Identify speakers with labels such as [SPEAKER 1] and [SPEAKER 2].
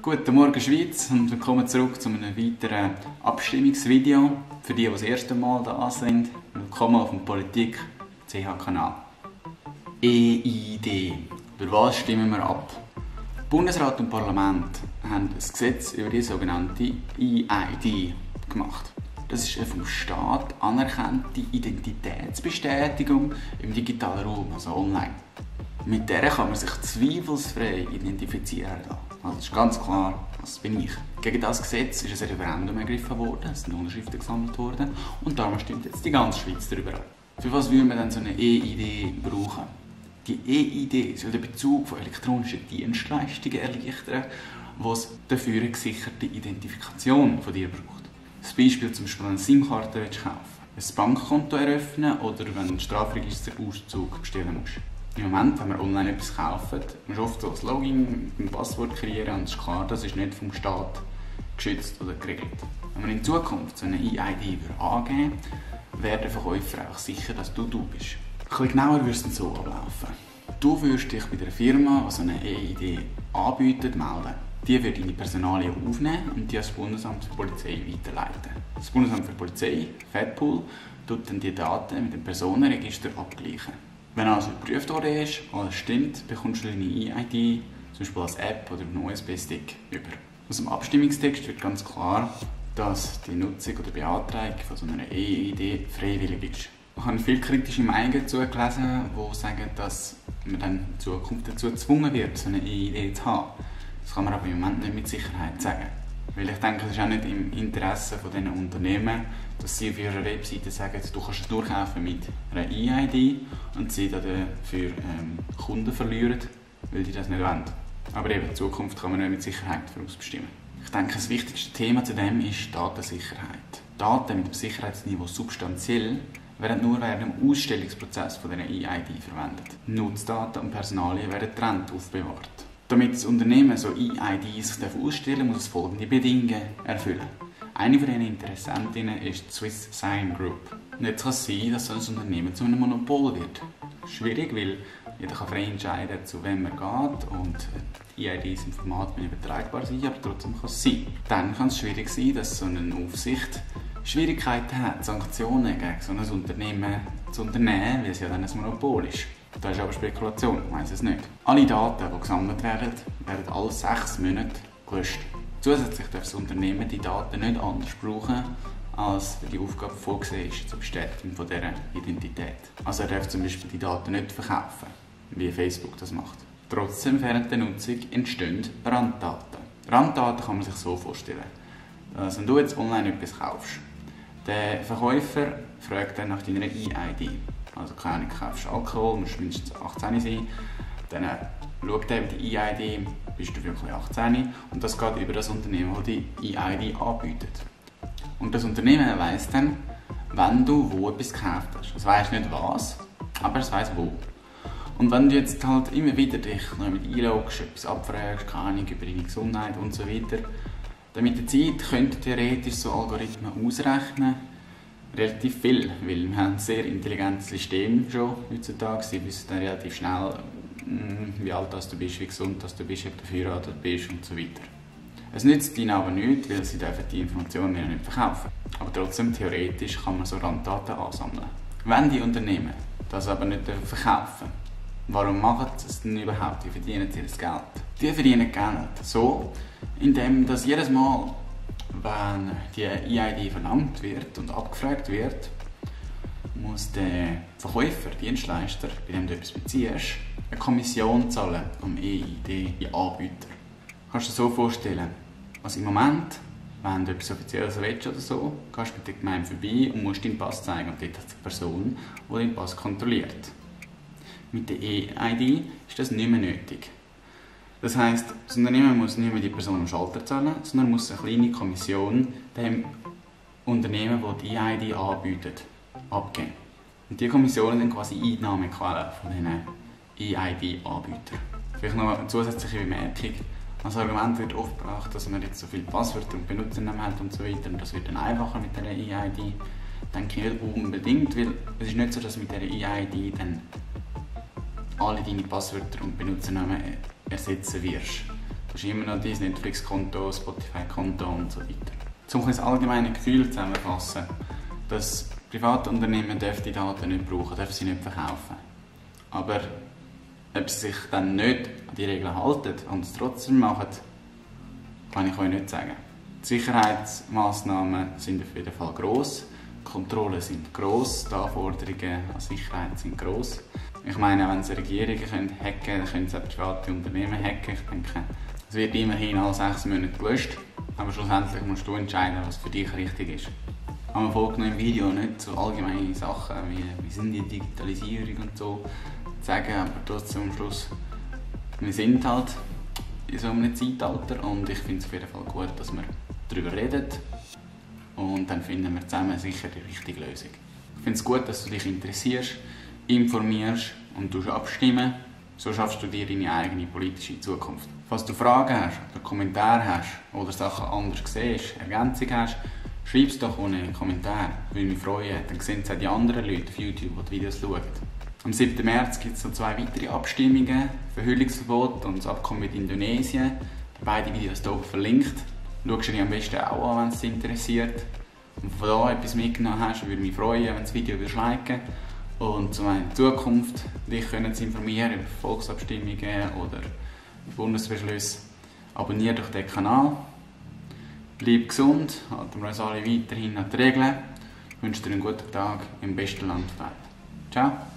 [SPEAKER 1] Guten Morgen Schweiz und willkommen zurück zu einem weiteren Abstimmungsvideo. Für die das erste Mal da sind, willkommen auf dem Politik.ch-Kanal. EID. Über was stimmen wir ab? Bundesrat und Parlament haben ein Gesetz über die sogenannte EID gemacht. Das ist eine vom Staat anerkannte Identitätsbestätigung im digitalen Raum, also online. Mit der kann man sich zweifelsfrei identifizieren. Also ist ganz klar, das bin ich. Gegen das Gesetz ist ein Referendum ergriffen worden, es sind Unterschriften gesammelt worden und darum stimmt jetzt die ganze Schweiz darüber ab. Für was würde man dann so eine EID brauchen? Die EID soll den Bezug von elektronischen Dienstleistungen erleichtern, was dafür eine gesicherte Identifikation von dir braucht. Das Beispiel zum Beispiel eine SIM-Karte kaufen, ein Bankkonto eröffnen oder wenn du einen Strafregisterauszug bestellen musst. Im Moment, wenn wir online etwas kaufen, musst du oft so ein Login, ein Passwort kreieren und es ist klar, das ist nicht vom Staat geschützt oder geregelt. Wenn man in Zukunft so eine EID angeben würde, wäre der Verkäufer auch sicher, dass du bist. Ein bisschen genauer würde es dann so ablaufen. Du würdest dich bei der Firma, die so eine EID anbietet, melden. Die wird deine Personalien aufnehmen und die an das Bundesamt für Polizei weiterleiten. Das Bundesamt für Polizei, FEDPOL, tut dann die Daten mit dem Personenregister abgleichen. Wenn also geprüft worden ist, alles stimmt, bekommst du deine EID, zum Beispiel als App oder einen USB-Stick, über. Aus dem Abstimmungstext wird ganz klar, dass die Nutzung oder Beantragung von so einer EID freiwillig ist. Ich habe viele kritische Meinungen dazu gelesen, die sagen, dass man dann in Zukunft dazu gezwungen wird, so eine EID zu haben. Das kann man aber im Moment nicht mit Sicherheit sagen. Weil ich denke, es ist auch nicht im Interesse dieser Unternehmen, dass sie auf ihrer Webseite sagen, du kannst es nur kaufen mit einer EID und sie dafür Kunden verlieren, weil die das nicht wollen. Aber eben, in Zukunft kann man nicht mit Sicherheit vorausbestimmen. Ich denke, das wichtigste Thema zu dem ist Datensicherheit. Daten mit dem Sicherheitsniveau substanziell werden nur während dem Ausstellungsprozess von dieser EID verwendet. Nutzdaten und Personalien werden getrennt aufbewahrt. Damit das Unternehmen so EIDs ausstellen darf, muss es folgende Bedingungen erfüllen. Eine von diesen Interessentinnen ist die Swiss Sign Group. Und jetzt kann es sein, dass so ein Unternehmen zu einem Monopol wird. Schwierig, weil jeder kann frei entscheiden, zu wem er geht und die EIDs im Format nicht übertragbar sind, aber trotzdem kann es sein. Dann kann es schwierig sein, dass so eine Aufsicht Schwierigkeiten hat, Sanktionen gegen so ein Unternehmen zu unternehmen, weil es ja dann ein Monopol ist. Das ist aber Spekulation, ich weiss es nicht. Alle Daten, die gesammelt werden, werden alle 6 Monate gelöscht. Zusätzlich darf das Unternehmen die Daten nicht anders brauchen, als für die Aufgabe vorgesehen ist zur Bestätigung von dieser Identität. Also er darf zum Beispiel die Daten nicht verkaufen, wie Facebook das macht. Trotzdem während der Nutzung entstehen Randdaten. Randdaten kann man sich so vorstellen, dass wenn du jetzt online etwas kaufst, der Verkäufer fragt dann nach deiner EID. Also keine Ahnung, du kaufst Alkohol, musst mindestens 18 sein. Dann schaut er über die EID, bist du wirklich 18 und das geht über das Unternehmen, das die EID anbietet. Und das Unternehmen weiss dann, wenn du wo etwas gekauft hast. Es weiss nicht was, aber es weiss wo. Und wenn du jetzt halt immer wieder dich noch mit einloggst, etwas abfragst, keine Ahnung, über deine Gesundheit und so weiter, dann mit der Zeit könnte theoretisch so Algorithmen ausrechnen, relativ viel, weil wir haben ein sehr intelligentes System schon heutzutage. Sie wissen dann relativ schnell, wie alt du bist, wie gesund du bist, ob du verheiratet bist und so weiter. Es nützt ihnen aber nichts, weil sie die Informationen ja nicht verkaufen. Aber trotzdem, theoretisch kann man so Randdaten ansammeln. Wenn die Unternehmen das aber nicht verkaufen, warum machen sie es denn überhaupt? Wie verdienen sie das Geld? Die verdienen Geld so, indem dass jedes Mal, wenn die EID verlangt wird und abgefragt wird, muss der Verkäufer, Dienstleister, bei dem du etwas beziehst, eine Kommission zahlen am EID-Anbieter. Kannst du dir so vorstellen, also im Moment, wenn du etwas Offizielles willst oder so, gehst du mit der Gemeinde vorbei und musst deinen Pass zeigen und dort hat es eine Person, die deinen Pass kontrolliert. Mit der EID ist das nicht mehr nötig. Das heisst, das Unternehmen muss nicht mehr die Person am Schalter zahlen, sondern muss eine kleine Kommission dem Unternehmen, das die EID anbietet, abgeben. Und diese Kommissionen sind quasi Einnahmequellen von diesen EID-Anbietern. Vielleicht noch eine zusätzliche Bemerkung. Als Argument wird oft gebracht, dass man jetzt so viele Passwörter und Benutzernamen hat und so weiter und das wird dann einfacher mit dieser EID. Denke ich nicht unbedingt, weil es ist nicht so, dass mit dieser EID dann alle deine Passwörter und Benutzernamen ersetzen wirst. Du hast immer noch dein Netflix-Konto, Spotify-Konto und so weiter. Um ein allgemeines Gefühl zusammenzufassen, dass private Unternehmen die Daten nicht brauchen, dürfen sie nicht verkaufen. Aber ob sie sich dann nicht an die Regeln halten und es trotzdem machen, kann ich euch nicht sagen. Die Sicherheitsmaßnahmen sind auf jeden Fall gross, die Kontrollen sind gross, die Anforderungen an Sicherheit sind gross. Ich meine, wenn sie Regierungen hacken können, dann können sie auch private Unternehmen hacken. Ich denke, es wird immerhin alle 6 Monate gelöscht, aber schlussendlich musst du entscheiden, was für dich richtig ist. Aber wir folgen im Video nicht so allgemeine Sachen wie sind die Digitalisierung und so sagen, aber trotzdem am Schluss, wir sind halt in so einem Zeitalter und ich finde es auf jeden Fall gut, dass wir darüber reden und dann finden wir zusammen sicher die richtige Lösung. Ich finde es gut, dass du dich interessierst, informierst und abstimmen. So schaffst du dir deine eigene politische Zukunft. Falls du Fragen hast oder Kommentare hast oder Sachen anders siehst, Ergänzungen hast, schreib es doch unten in den Kommentaren. Ich würde mich freuen, dann sehen es auch die anderen Leute auf YouTube, die Videos schauen. Am 7. März gibt es noch 2 weitere Abstimmungen, Verhüllungsverbot und das Abkommen mit Indonesien. Beide Videos hier verlinkt. Schau sie dir am besten auch an, wenn es dich interessiert. Und wenn du da etwas mitgenommen hast, würde ich mich freuen, wenn du das Video liken. Und zu meiner Zukunft, dich zu informieren über Volksabstimmungen oder Bundesbeschlüsse, abonniere doch den Kanal. Bleib gesund, halten wir uns alle weiterhin an die Regeln. Ich wünsche dir einen guten Tag im besten Land der Welt. Ciao!